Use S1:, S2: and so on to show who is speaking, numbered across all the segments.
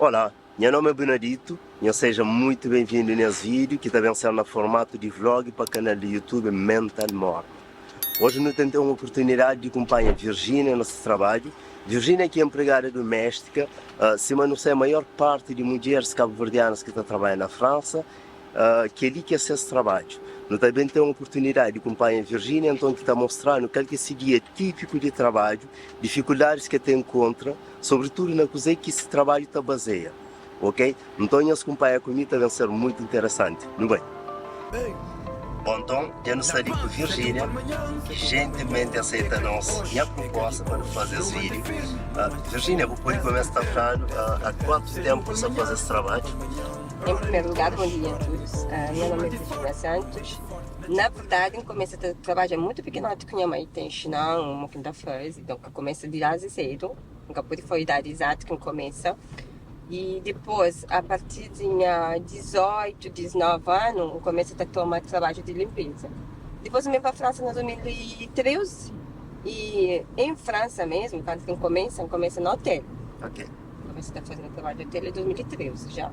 S1: Olá, nha nome é Benedito, nhos seja muito bem-vindo nes vídeo ki ta ben ser na formato di vlog pa kanal di YouTube Mental Morning. Hoje nu ten ten un oportunidadi di kunpanha Virginia na se trabadju. Virginia ki é empregada doméstica, sima nu sai maior parti di mudjeris kabu-verdianas ki ta trabadja na Fransa, Kel-li ki é ses trabadju. Nu ta ben ten oportunidadi di kunpanha Virginia, anton, ki ta mostra-nu kal ki é se dia típiku di trabadju, difikuldadis ki el ta enkontra, sobritudu na kuzê ki se trabadju ta bazeia. Ok? Nton, nhos kunpanha ku mi, ta ben ser mutu interesanti. Nu bai! Bon, nton, dja nu sta li ku Virginia, ki gentilmenti aseita nos nha proposta pa nu faze es vídiu. Virginia, bu pode kumesa ta fla-nu a kuantu ténpu bu sta faze es trabadju?
S2: Em primeiro lugar, bom dia a todos. Meu nome é Virginia Santos. Na verdade, eu comecei a trabalhar muito pequenote com minha mãe, tem ensinar uma que ainda faz, então que começa de lá cedo, nunca pude foi a idade exata que começa. E depois, a partir de 18, 19 anos, eu comecei a tomar trabalho de limpeza. Depois eu vim para a França em 2013 e em França mesmo, quando eu começa, eu começo no hotel.
S1: Ok.
S2: Comecei a fazer trabalho de hotel em 2013 já,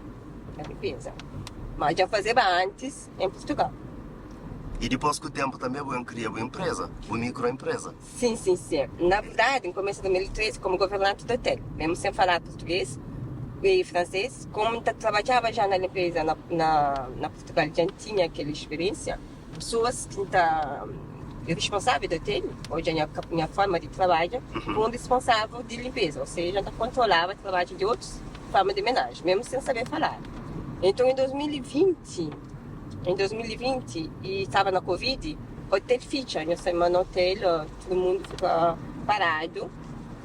S2: na limpeza. Mas já fazia antes em Portugal.
S1: E dipôs ku ténpu tanbê bu ben kria bu enpreza, bu mikroenpreza?
S2: Sim, sim, sim. Na verdade, N kumesa em 2013 komu governanti di hotel, mesmu sen fala português e fransês. Komu N ta trabadjaba já na limpeza na, na, na Portugal, dja N tinha kel speriénsia. Pesoas ki N ta responsável di hotel, odja nha, nha forma di trabadja, ku un responsável di limpeza, ou seja, N ta kontrolaba trabadju di otus forma di menaji, mesmu sen saber fala. Enton, em 2020, em 2020, e staba na Covid, hotel fitxa, nha semana hotel, tudu mundu fika paradu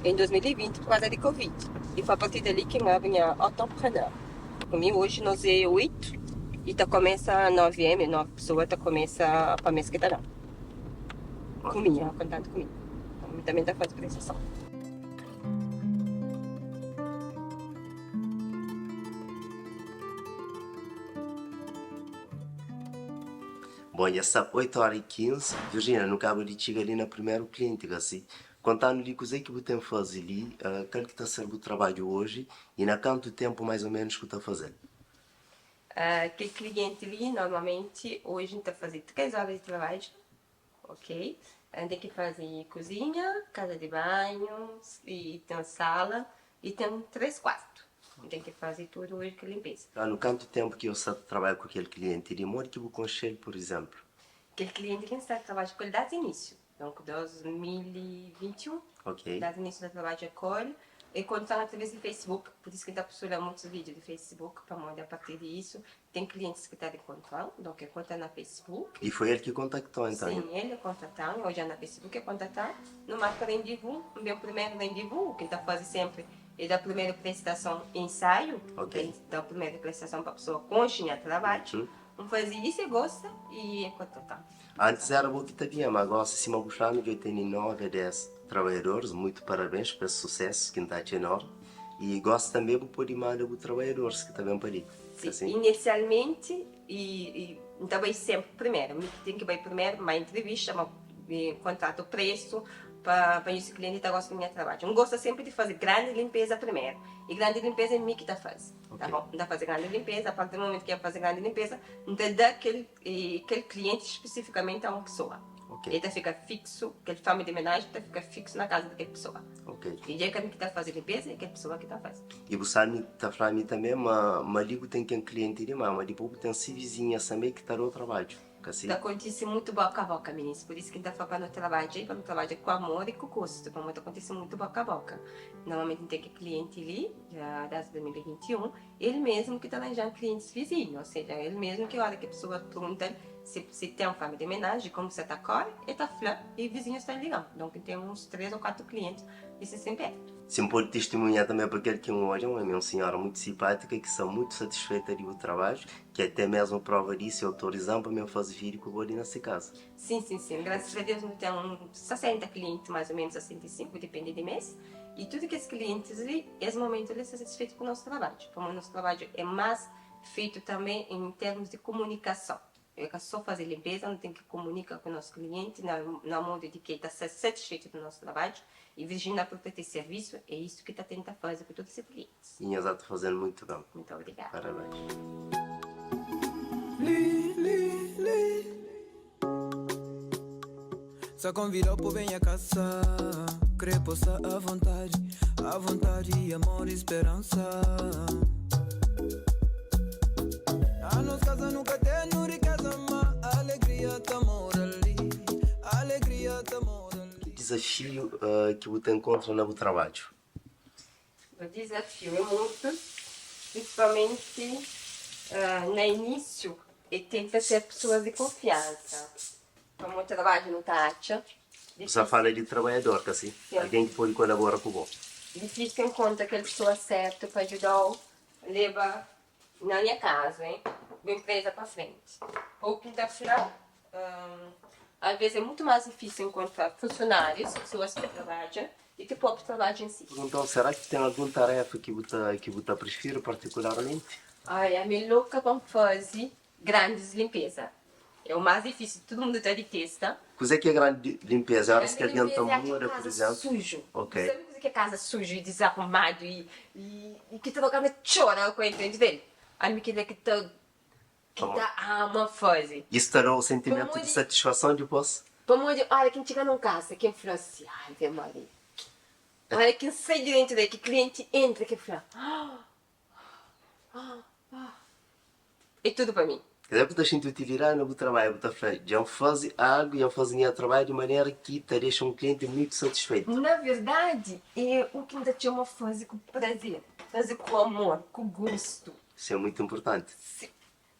S2: em 2020 por causa di Covid. E foi a partir dali ki N abri nha autopreneur. Ku mi oji nos é 8 e ta kumesa 9 M, 9 pesoa ta kumesa pa mes ki ta da. Ku mi, kontando ku mi. Mi tanbe ta faze prestason.
S1: Bon, dja sta 8 óra i 15. Virginia, nu kaba di txiga li na primeru klienti, ka si? Konta-nu di kuzê ki bu ten faze li, kal ki ta ser bu trabadju oji i na kantu ténpu más ô ménus ku ta faze-l.
S2: Kel klienti li, normalmenti, oji N ta faze 3 óra di trabadju, ok. N ten ki faze kuzinha, kaza di banhu, i ten sala, i ten 3 kuartu. N ten ki faze tudu oji kel linpeza.
S1: Fla-nu kantu ténpu ki bu sta ta trabadja ku kel klienti li, modi ki bu konxe-l, pur izénplu?
S2: Kel klienti li N sta ta trabadja ku el désdi inísiu. Donk 2021,
S1: Ok.
S2: Désdi inísiu N ta trabadja ku el. E konta-m através di Facebook, pur isu ki N ta postula muitus vídiu di Facebook, pamodi apartir di isu ten klientis ki ta rinkontra-m, donk e konta na Facebook.
S1: E foi el ki kontakta-u enton?
S2: Sin, el e kontata-m, e odja na Facebook e kontata-m, nu marka rendivu, N ben primeru rendivu, u ki N ta faze senpri e da primeru prestason ensaiu,
S1: Ok.
S2: N da primeru prestason pa pesoa konxe nha trabadju, N faze isu e gosta e e kontata-m.
S1: Antis éra bo ki ta binha, má gósi sima bu fla-nu dja tene 9 a 10 trabadjadoris, muitu parabéns pa es susésu ki N ta atxa enormi. I gósi tanbê bu pode manda bu trabadjadoris ki ta ben pa li,
S2: Si,
S1: asin?
S2: inisialmenti i N ta bai sénpri primeru, mi ki ten ki bai primeru, má intrivista, má kontratu presu pa pa si klienti ta gosta di nha trabadju. N gosta sénpri di faze grandi linpeza primeru, i grandi linpeza é mi ki ta faze, ta bon? N ta faze grandi linpeza, a partir di momentu ki N faze grandi linpeza, N ta da kel E kel klienti spesifikamenti a un pesoa.
S1: Ok.
S2: E ta fika fiksu, kel fama di menajen ta fika fiksu na kaza di kel pesoa.
S1: Ok.
S2: E dja ka mi ki ta faze linpeza, e kel pesoa ki ta faze.
S1: E bu sabi, ta fla mi tanbe ma ma li bu ten ken klienti di ma, ma dipos bu ten si vizinhas tanbe ki ta da-u trabadju, ka si?
S2: Ta kontise mutu boka a boka, minis. Pur isu ki N ta fla pa nu trabadja i pa nu trabadja ku amor i ku gostu, pamodi ta kontise mutu boka a boka. Normalmenti N ten kel klienti li dja desdi 2021. El mesmu ki ta ranja-m klientis vizinhu, ou seja, el mesmu ki ora ki pesoa pergunta-l si si ten fama di menaji, komu sa ta kore, el ta fla i vizinhus ta liga-m. Donk N ten uns 3 ou 4 klientis di si sin pertu.
S1: Si N pode tistimunha tanbe pa kel ki N odja, un é un sinhora mutu sipátika ki sta mutu satisfeita di bu trabadju, ki até mesmu prova disu e autoriza-m pa mi N faze vídiu ku bo li na si kaza.
S2: Sim, sim, sim. Graças a Deus nu ten 60 klienti, mais ou menos 65, depende di mês. E tudu kes klientis li, es momentu li sta satisfeitu ku nos trabadju, pamodi nos trabadju é más feitu tanbe em termus di komunikason. É ka só faze linpeza, nu ten ki komunika ku nos klienti na na modu di ki el ta sta satisfeitu di nos trabadju. E Virginia Propriety Serviço é isso ki ta tenta faze ku tudu se klientis.
S1: E nhos ata faze-l muitu ben.
S2: Muitu obrigadu.
S1: Parabéns.
S3: Sa convidau pa ben nha casa Kre po sta a vontade A vontade, amor e sperança Na nos casa nunca ten riqueza Ma alegria ta mora li Alegria ta mora li.
S1: Ki dizafiu ki bu ta enkontra na bu trabadju?
S2: O dizafiu é mutu, prinsipalmenti na inísiu, é tenta ter pesoas di konfiansa. Pamodi trabadju nu ta atxa
S1: Bu sta fala di trabadjador, ka si? Algen ki pode kolabora ku bo.
S2: Difísil enkontra kel pesoa sértu pa djuda-u leba Na nha kazu, hein, bu empresa pa frenti. Ou ki N ta fla, alvês é mutu más difísil enkontra funsionárius, pesoas pa trabadja, di ki própi trabadju en si.
S1: Pergunta-u, será ki ten algun tarefa ki bu ta ki bu ta prifiri partikularmenti?
S2: Ai, ami é louka pa N faze grandis linpeza. É o más difísil, tudu mundu ta ditesta.
S1: Kuzê ki é grandi linpeza? É óras ki
S2: Grandi
S1: algen ta
S2: linpeza é atxa
S1: muda, pur
S2: kaza
S1: izénplu?
S2: suju. Bu
S1: Ok.
S2: sabe kuzê ki é kaza suju i dizarumadu i i ki ta toka-m txora ku entra dentru del? Ami kel-la ki ta ki
S1: Pamodi?
S2: ta ama faze.
S1: Isu ta da-u sentimentu di
S2: Pamodi
S1: satisfason dipôs?
S2: pamodi óra ki N txiga na un kaza ki N fla si, Ave Maria! Óra ki N sai di dentru del, ki klienti entra ki N fla, Ah! Ah! Ah! É tudu pa mi.
S1: Kuzê bu ta xinti utilidadi na bu trabadju? Bu ta fla, Dja N faze algu, dja N faze nha trabadju di manera ki ta dexa un klienti mutu satisfeitu.
S2: Na verdadi, é u ki N ta txoma faze ku prazer, faze ku amor, ku gostu.
S1: Isso é mutu inpurtanti.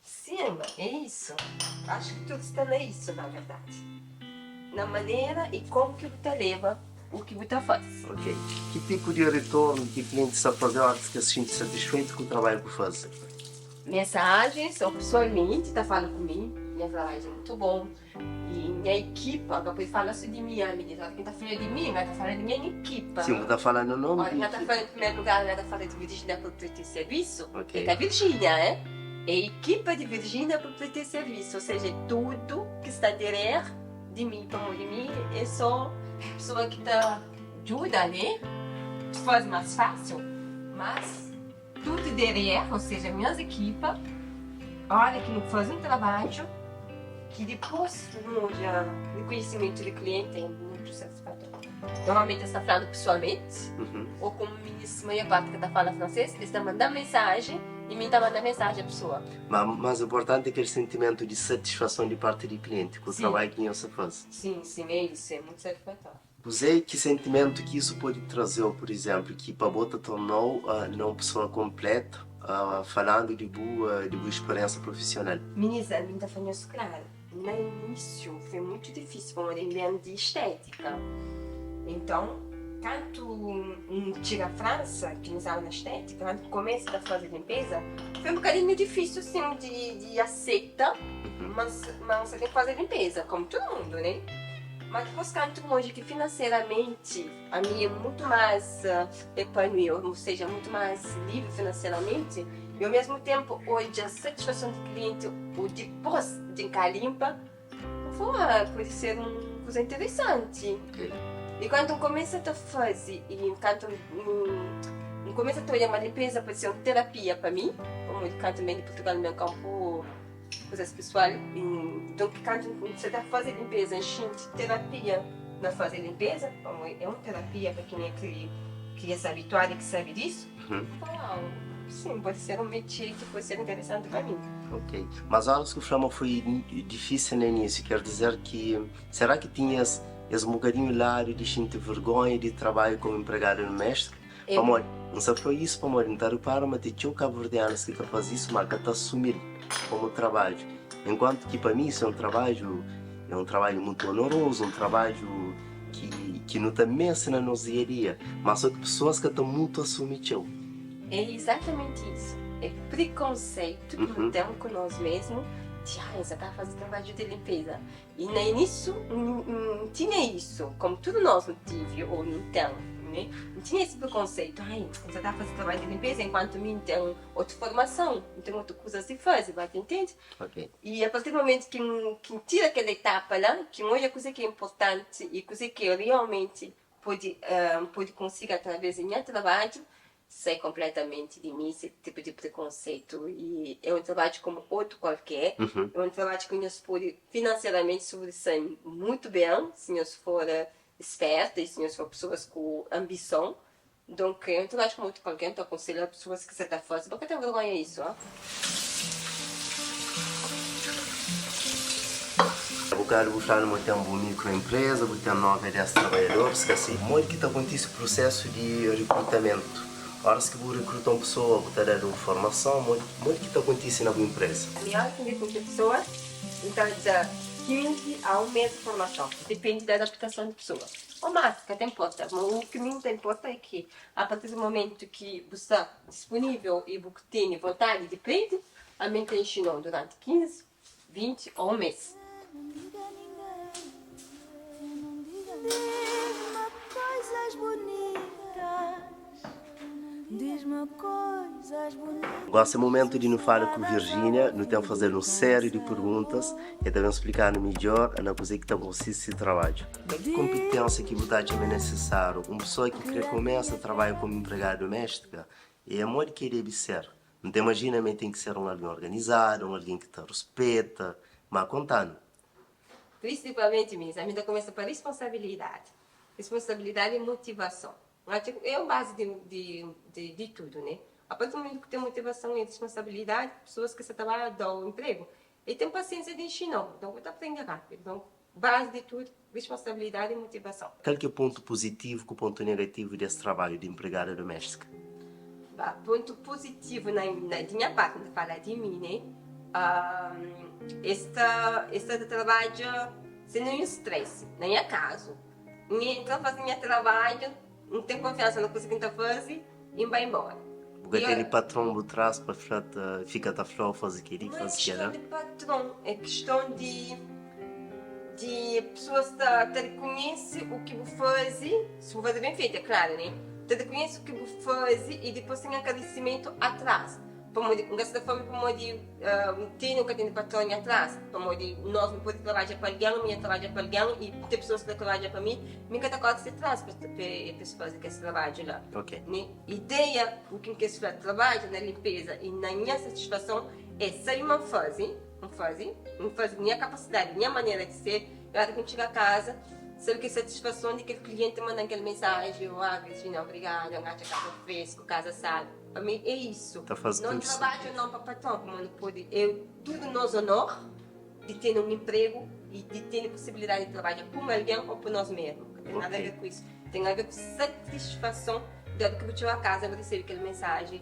S2: Sim, é isu. Acho ki tudu sta na isu, na verdadi. Na manera i komu ki bu ta leba u ki bu ta faze.
S1: Ok. Ki tipu di retornu ki klientis ta faze óras ki es xinti satisfeitu ku trabadju ku faze?
S2: Mensagens ou pesoalmenti ta fala ku mi, nha trabadju é mutu bon i nha ekipa, N ka pode fala so di mi, ami di ora ki N ta fala di mi, N ka ta fala di nha ekipa.
S1: Sim, bu ta fala na nomi
S2: Ora
S1: di
S2: ki N ta
S1: ekipa.
S2: fala di primeru lugar, N ta fala di Virginia Propriety Servisu,
S1: Ok.
S2: é ka Virginia, eh? É ekipa di Virginia Propriety Servisu, ou seja, é tudu ki sta derer di mi, pamodi mi é so pesoa ki ta djuda, ne? Faze mas fásil, mas. Tudu derrière, ou seja, nhas ekipa, ora ki nu faze un trabadju ki dipôs nu odja rikonhisimentu di klienti é mutu satisfatóriu. Normalmenti es ta fla-nu pesoalmenti ô komu mi sima nha parti ka ta fala fransês, es ta manda-m mensajen i mi ta manda mensajen a pesoa.
S1: Ma más inportanti é kel sentimentu di satisfason di parti di klienti ku trabadju ki nhos ta faze.
S2: Sim, sim, é isu, é mutu satisfatóriu.
S1: Kuzê ki sentimentu ki isu pode traze-u, pur izénplu, ki pa bo ta torna-u na un pesoa konplétu, falandu di bu di bu spiriénsa profisional?
S2: Minis, ami N ta fla nhos klaru, na inísiu foi mutu difísil pamodi N ben di estétika. Enton, kantu N txiga Fransa, ki N staba na estétika, kantu N kumesa ta faze linpeza, foi un bokadinhu difísil sin di aseta ma N sa ten ki faze linpeza, komu tudu mundu, ne? Ma dipôs kantu N odja ki finanseramenti ami é mutu más epanui, ou seja, mutu más livri finanseramenti, i omesmu ténpu odja satisfason di klienti o dipôs di N ka linpa, N fla, ah, pode ser un kuza interesanti. I kantu N kumesa ta faze i kantu N kumesa ta odja ma linpeza pode ser un terapia pa mi, pamodi kantu N ben di Purtugal N ben kanpu. Kuzas pesoal Nton kantu N sa ta faze linpeza N xinti terapia na faze linpeza Pamodi é un terapia pa kenha ki ki dja sta abituadu i ki sabe disu Uau, sin, pode ser un métier ki pode ser interesanti pa mi.
S1: Ok, mas óras ki bu fla ma foi difísil na inísiu, ker dizer ki será ki tinha es es un bokadinhu ladu di xinti vergonha di trabadju komu enpregada doméstika? Pamodi N sta fla isu pamodi N ta ripara ma ten txeu kabuverdianus ki ta faze isu ma ka ta asumi-l komu trabadju. Enkuantu ki pa mi isu é un trabadju, é un trabadju mutu onorozu, un trabadju ki ki nu ta meste na nos dia-a-dia, ma so ki pesoas ka ta mutu asumi txeu.
S2: É izatamenti isu. É prikonseitu ki nu ten ku nos mesmu di, ai, N sa ta faze trabadju di linpeza. I na inísiu N tinha isu, komu tudu nos nu tive ou nu ten, ne? N tinha esse prekonseitu, ai, N sa ta faze trabadju di linpeza enkuantu mi N ten otu formason, N ten otu kuzas di faze, ba ta intende?
S1: Ok.
S2: I a partir di momentu ki N ki N tira kel etapa la, ki N odja kuzê ki é inportanti i kuzê ki realmenti. pode pode konsigi através di nha trabadju sai konpletamenti di mi ese tipu di prekonsetu i é un trabadju komu otu kualker, é un trabadju ki nhos pode finanseramenti sobresai mutu ben si nhos for spertu i si nhos for pesoas ku anbison. Nton, é un trabadju komu otu kualker, N ta akonselha pesoas ki sa ta faze pa ka ten vergonha isu.
S1: Bukadu bu fla-nu ma ten bu mikroenpreza, bu ten 9 a 10 trabadjadoris, ka si? Modi ki ta kontise prusesu di rikrutamentu? Óras ki bu rikruta un pesoa, bu ta da-l un formason? Modi ki ta kontise na bu enpreza?
S2: Mi óras ki N rikruta pesoa, N ta da 15 a un mês di formason. Dipende di adaptason di pesoa. Ô más, ka ta inporta. Ma u ki mi ta inporta é ki a partir di momentu ki bu sta dispunível i bu tene vontadi di prende, ami N ta inxina-u duranti 15, 20 ô un mês.
S1: Gosi é momentu di nu fala ku Virginia. Nu ten faze-l un série di perguntas. El ta ben splika-nu midjor na kuzê ki ta konsisti si trabadju. Kal ki konpiténsia ki bu ta atxa ma é nisisáriu un pesoa ki krê kumesa trabadja komu enpregada doméstika? I modi ki el debe ser? N ta imajina ma el ten ki ser un algen organizadu, un algen ki ta ruspeta. Má konta-nu.
S2: Prinsipalmenti, minis, ami ta kumesa pa risponsabilidadi. Risponsabilidadi i motivason. N atxa ki é un bazi di tudu, ne? A partir di mumentu ki ten motivason i risponsabilidadi, pesoas ki sa ta ba da-u inpregu, e ten pasiénsia di inxina-u. Nton, bu ta prende rápidu. Nton, bazi di tudu, risponsabilidadi i motivason.
S1: Kal ki é pontu puzitivu ku pontu negativu di es trabadju di inpregada doméstika?
S2: Ba, pontu puzitivu na di nha parti, N ta fala di mi, ne? Es ta es ta trabadja sen ninhun stress. Na nha kazu, N entra N faze nha trabadju, N ten konfiansa na kuza ki N ta faze i N bai inbora.
S1: Bu ka tene patron bu tras pa fla ta fika ta fla-u faze kel-li,
S2: Não é
S1: faze kel-la?
S2: kiston di patron, é kiston di di pesoas ta ta rikonhese u ki bu faze, si bu faze ben fetu, é klaru, né? Ta rikonhese u ki bu faze i dipôs ten agradesimentu atrás. Pamodi N ka sta fla-m pamodi N tene ô ka tene patron nha atrás, pamodi nos nu pode trabadja pa algen, mi nha trabadja pa algen i ten pesoas ki ta trabadja pa mi, mi ka ta kóre se tras pa es faze kes trabadju la. Ne? Ideia, u ki N kes fla, trabadja na linpeza i na nha satisfason é sabe ma N faze, N faze, N faze nha kapasidadi, nha manera di ser, i óra ki N txiga kaza, sabe kel satisfason di kel klienti manda-m kel mensaji, Oá Virginia, obrigada, N atxa kaza fresku, kaza sabi. Pa mi é isu.
S1: Ta faze
S2: Não
S1: tudu
S2: trabadja
S1: sentidu.
S2: não pa patron, pamodi nu pode é tudu nos onor di tene un inpregu i di tene posibilidadi di trabadja pa un algen ô pa nos mesmu. Ka ten nada a
S1: Ok.
S2: ver ku isu. Ten a ver ku satisfason di ora ki bu txiga kaza bu resebe kel mensaji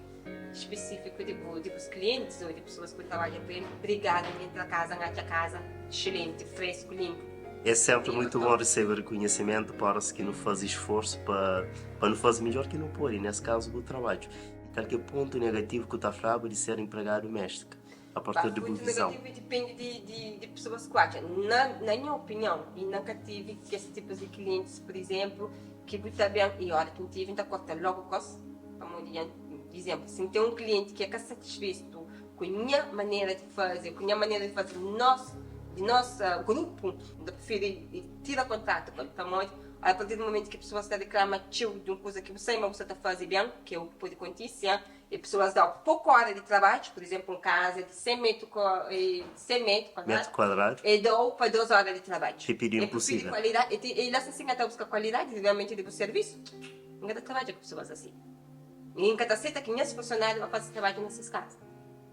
S2: spesifiku di bu di bus klientis ô di pesoas ki bu trabadja pa el, Brigadu, N entra kaza, N atxa kaza exselenti, fresku, linpu.
S1: É sénpri mutu bon resebe rekonhesimentu pa óras ki nu faze sforsu pa pa nu faze midjór ki nu pode, nes kazu bu trabadju. I kal ki é pontu negativu ku ta flaba di ser inpregadu doméstika, a partir di bu
S2: Pontu
S1: vizon?
S2: negativu dipende di di di pesoas ku atxa. Na na nha opinion, i na ka tive kes tipus di klientis, pur izénplu, ki bu ta ben i óra ki N tive N ta korta logu kos, pamodi dja N, izénplu, si N ten un klienti ki é ka satisfetu ku nha manera di faze, ku nha manera di faze nos di nos grupu, N ta prifiri tira kontratu ku el, pamodi a partir di momentu ki pesoas ta riklama txeu di un kuza ki bu sai ma bu sta ta faze ben, ki é u ki pode kontise, e pesoas da-u poku óra di trabadju, pur izénplu, un kaza di 100 metru 100 metru
S1: Metru kuadradu.
S2: e da-u pa 2 óra di trabadju.
S1: E pidi
S2: E pidi
S1: inposível.
S2: kualidadi, e la sta sin ka ta buska kualidadi realmenti di bu servisu. N ka ta trabadja ku pesoas asi. I N ka ta seta ki nhas funsionáriu ba faze trabadju na ses kaza.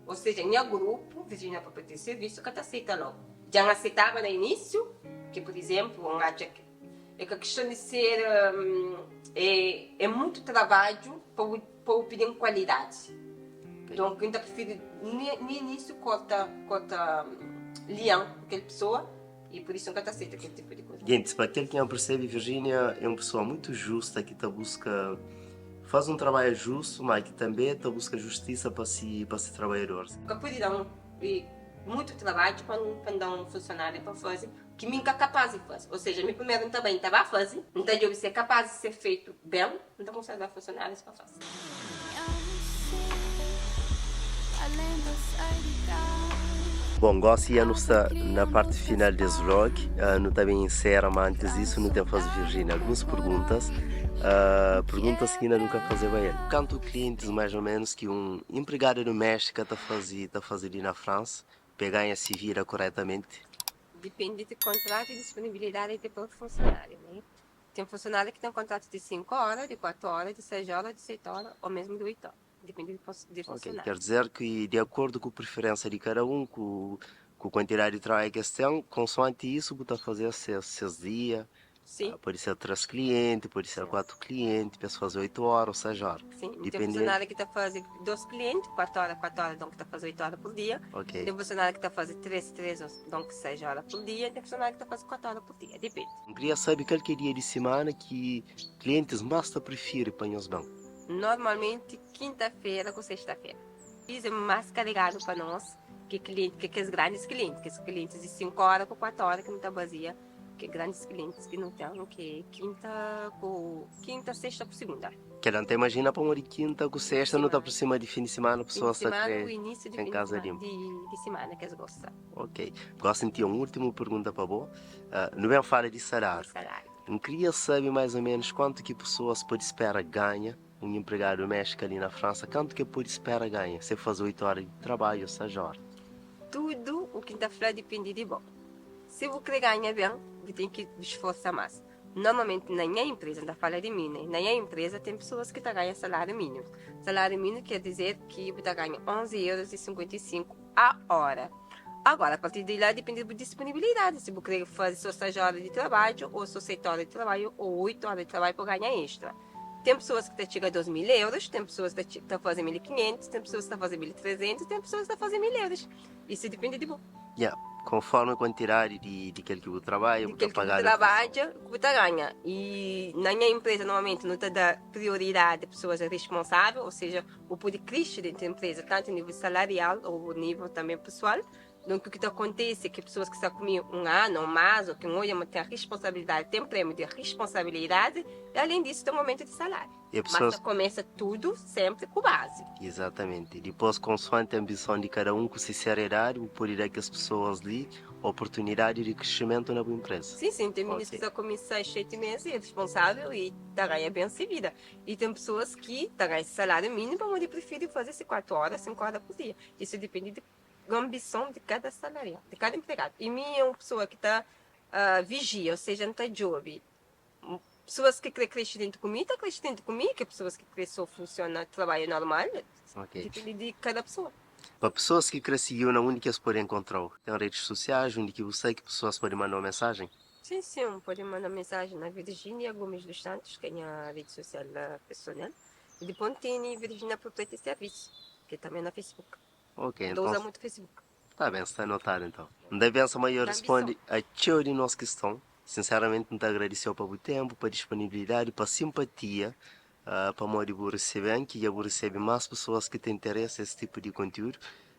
S2: Ô seja, nha grupu, Virginia pa Patrícia Servisu, ka ta seita logu. Dja N asetaba na inísiu, ki pur izénplu, N atxa ki é ka kiston di ser é é mutu trabadju pa bu pa bu pidi-m kualidadi. Nton, N ta prifiri na inísiu korta korta lian ku kel pesoa i pur isu N ka ta seta kel tipu di kuza.
S1: Gentis, pa kel ki N persebe, Virginia é un pesoa mutu justa ki ta buska Faz un trabadju justu, má ki tanbê ta buska justisa pa si pa si trabadjadoris.
S2: Ka pode da un mutu trabadju pa N da un funsionáriu pa faze ki mi N ka kapaz di faze. Ô seja, mi primeru N ta bai N ta ba faze, N ta djobe si é kapaz di ser fetu ben, N ta kumsa da funsionárius pa faze.
S1: Bom, gosi já nu sta na parte final desse vlog. Nu ta ben ensera, mas antes disso nu tem fazer Virginia algumas perguntas. Perguntas que ainda nunca fazeba el. Quanto clientes mais ou menos que um empregada doméstica ta fazer ali na França, pegar se vira corretamente?
S2: Depende de contrato e disponibilidade do funcionário, né? Tem funcionário que tem um contrato de 5 horas, de 4 horas, de 6 horas, de 7 horas ou mesmo de 8 horas. Depende do funcionário.
S1: Quer dizer que de acordo com a preferência de cada um, com a quantidade de trabalho que eles têm, consoante isso, você fazer seus dias.
S2: Sim.
S1: Ah, pode ser três clientes, pode ser quatro clientes, pode fazer 8 horas ou 6 horas.
S2: Sim. Tem
S1: Depende.
S2: funcionário que está fazendo dois clientes, 4 horas, 4 horas, então que está fazendo 8 horas por dia. Tem funcionário que está fazendo 3, 3, então 6 horas por dia. Tem funcionário que está fazendo 4 horas por dia. Depende.
S1: Eu queria saber qual que é dia de semana que clientes mais te preferem para os bancos.
S2: Normalmente, quinta-feira com sexta-feira. Isso é mais carregado para nós que cliente, que os grandes clientes, que os clientes de 5 horas com 4 horas que não está vazia, que grandes clientes que não tem, que é quinta, sexta por segunda.
S1: Que não te imagina para uma de quinta com sexta, não está por cima de fim de semana, a pessoa
S2: Fim de
S1: está
S2: semana, o início de
S1: em
S2: fim de
S1: casa
S2: semana,
S1: limpo.
S2: de semana que eles gostam.
S1: Ok. Gosto de ter uma última pergunta para você. Não bem fala de salário.
S2: Salário.
S1: Eu queria saber mais ou menos quanto que pessoas pode esperar ganha um empregado doméstico ali na França, quanto que pode esperar ganha se faz 8 horas de trabalho ou 6 horas.
S2: Tudo o que está falando depende de bom. Se você quer ganhar bem, você tem que esforçar mais. Normalmente, na minha empresa, não fala de mim, né? Na minha empresa tem pessoas que estão ganhando salário mínimo. Salário mínimo quer dizer que você ganha 11,55 euros a hora. Agora, a partir de lá, depende da disponibilidade. Se você quer fazer só 6 horas de trabalho, ou só 7 horas de trabalho, ou 8 horas de trabalho para ganhar extra. Tem pessoas que chegam a 2 mil euros, tem pessoas que estão fazendo 1.500, tem pessoas que estão fazendo 1.300, tem pessoas que estão fazendo 1.000 euros. Isso depende de você.
S1: Yeah. Conforme a quantidade de aquele que você trabalha,
S2: De
S1: você
S2: aquele que
S1: pagar.
S2: você trabalha, que você ganha. E na minha empresa, normalmente, não te dá prioridade a pessoas responsáveis, ou seja, o poder crescer dentro da empresa, tanto a nível salarial ou nível também pessoal. Então, o que acontece é que pessoas que estão comigo um ano ou mais, ou que um ano têm a responsabilidade, têm prêmio de responsabilidade, e além disso, tem um aumento de salário.
S1: E a pessoas.
S2: Mas começa tudo sempre com base.
S1: Exatamente. Depois, consoante a ambição de cada um, com sinceridade, o poder dar que as pessoas ali oportunidade de crescimento na boa empresa.
S2: Sim, tem meninos que só começam 6, 7 meses e é responsável e tá ganhando bem se vida. E tem pessoas que tá ganhando salário mínimo, mas preferem fazer 4 horas, 5 horas por dia. Isso depende da ambição de cada salariado, de cada empregado. E mim é uma pessoa que está vigia, ou seja, não está job. Pessoas que querem crescer dentro comigo, está crescendo dentro comigo, que pessoas que crescem funciona, trabalho normal. Depende de cada pessoa.
S1: Para pessoas que cresceram, na onde que eles podem encontrar? Tem redes sociais, onde que você que pessoas podem mandar uma mensagem?
S2: Sim, pode mandar mensagem na Virgínia Gomes dos Santos, que é a rede social pessoal. E depois tem Virgínia Propriedade e Serviço, que é também na Facebook.
S1: Ok,
S2: Então
S1: então.
S2: usa muito Facebook.
S1: Tá bem, está anotado então. Ainda bem, a maior
S2: Da
S1: responde a tio de nossa questão. Sinceramente, não te agradecer pelo tempo, pela disponibilidade, pela simpatia, para modo de receber, que já recebe mais pessoas que têm interesse nesse tipo de conteúdo.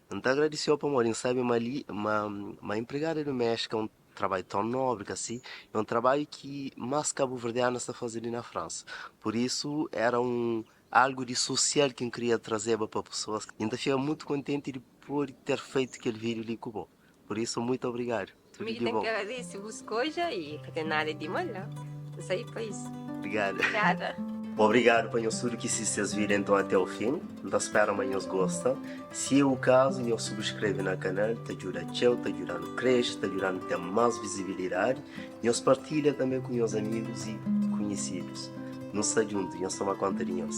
S1: Não te agradecer para modo, sabe, uma empregada doméstica é um trabalho tão nobre que assim, é um trabalho que mais cabo-verdiano está fazendo na França. Por isso, era um algo de social que eu queria trazer para pessoas. Ainda fico muito contente de por ter feito aquele vídeo ali com o Por isso, muito obrigado. Tudo
S2: Amigo,
S1: de
S2: tem
S1: bom.
S2: que agradecer, buscou já e que tem nada de mal. Não sei para isso.
S1: Obrigado.
S2: Obrigada.
S1: Obrigado para o tudo que assistem vídeo então até o fim. Então espero que vocês gostam. Se é o caso, eu subscreve no canal, te ajuda a te ajuda a crescer, te ajuda a ter mais visibilidade. E eu partilha também com meus amigos e conhecidos. Não se junto, eu sou uma conta de nós.